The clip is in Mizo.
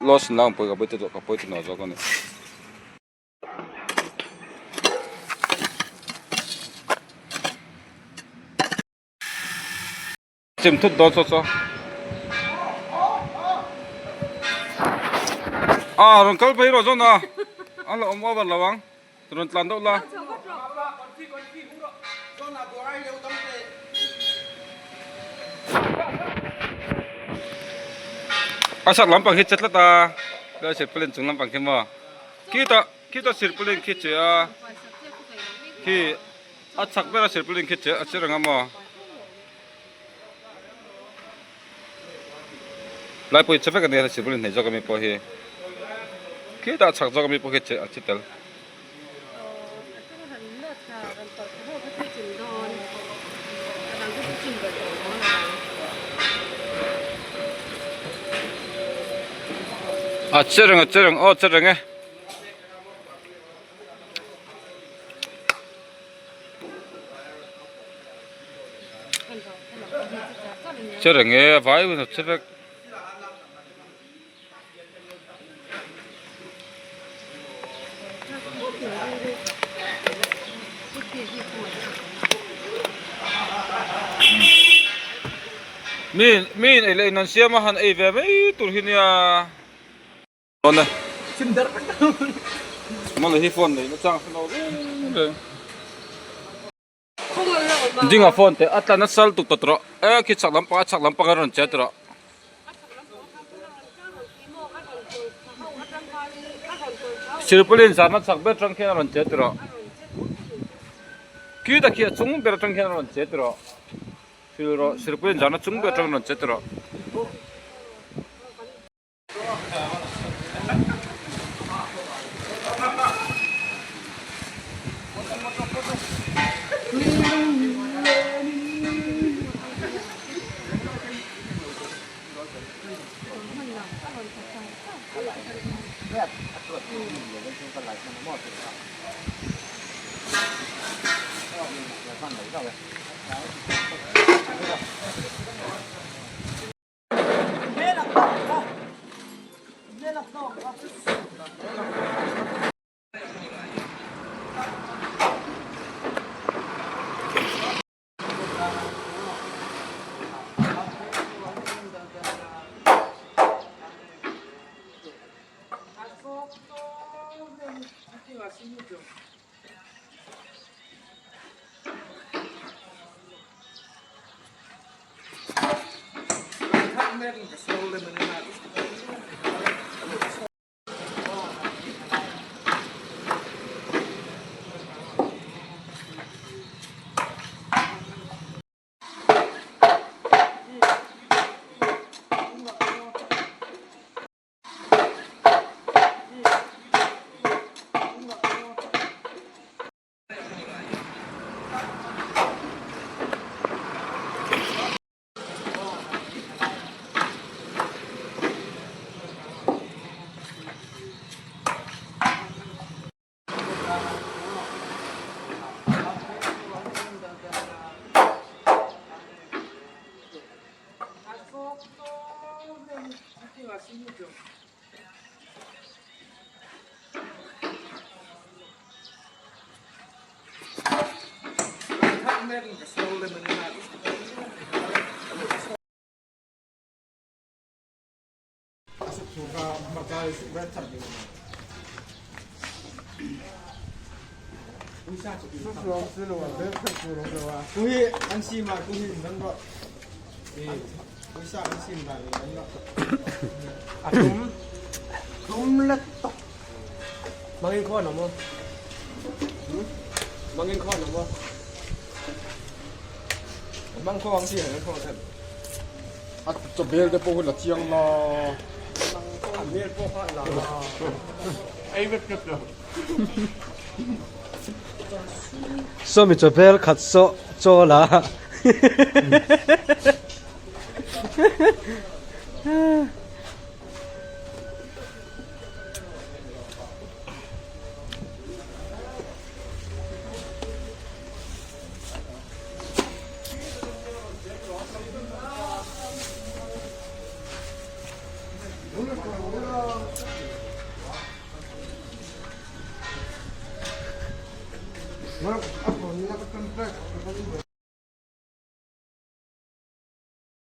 Loss lang pawh ka pawh ka pawh tawh zawk a ni. Chim thut dawn saw saw. A rawn kal phei rawh zawn a. A la awm over lo ang. Rawn tlan deuh la. A sak lampang hi che tlat a. Lai sirpalin chung lampang khi maw. Khitah khitah sirpalin khi che a. Khi a chhak ber a sirpalin khi che a che reng a maw. Lai pawh hi che vek a nia sirpalin hnaih zawk ami pawh hi. Khitah chhak zawk ami pawh khi che a che tel. A che reng a che reng aw che reng e. Che reng e a vai hun a che vek. Mi mi in ei leh in an siam a han ei ve mai tur hi nia. Dawn e. Mawle hi phone nei na chang hre lo reng reng. Dinga phone te a tla nasa lutuk tawt rawh e khi chhak lampang a chhak lampang a rawn che tawh rawh. Silpaulin zan a chhak ber atang khian a rawn che tawh rawh. Khi ta khi a chung ber atang khian a rawn che tawh rawh. Silpaulin zan a chung ber atang a rawn che tawh rawh. A chawbel te pawh hi la chiang la. Sawmi chawbel khat saw chaw la.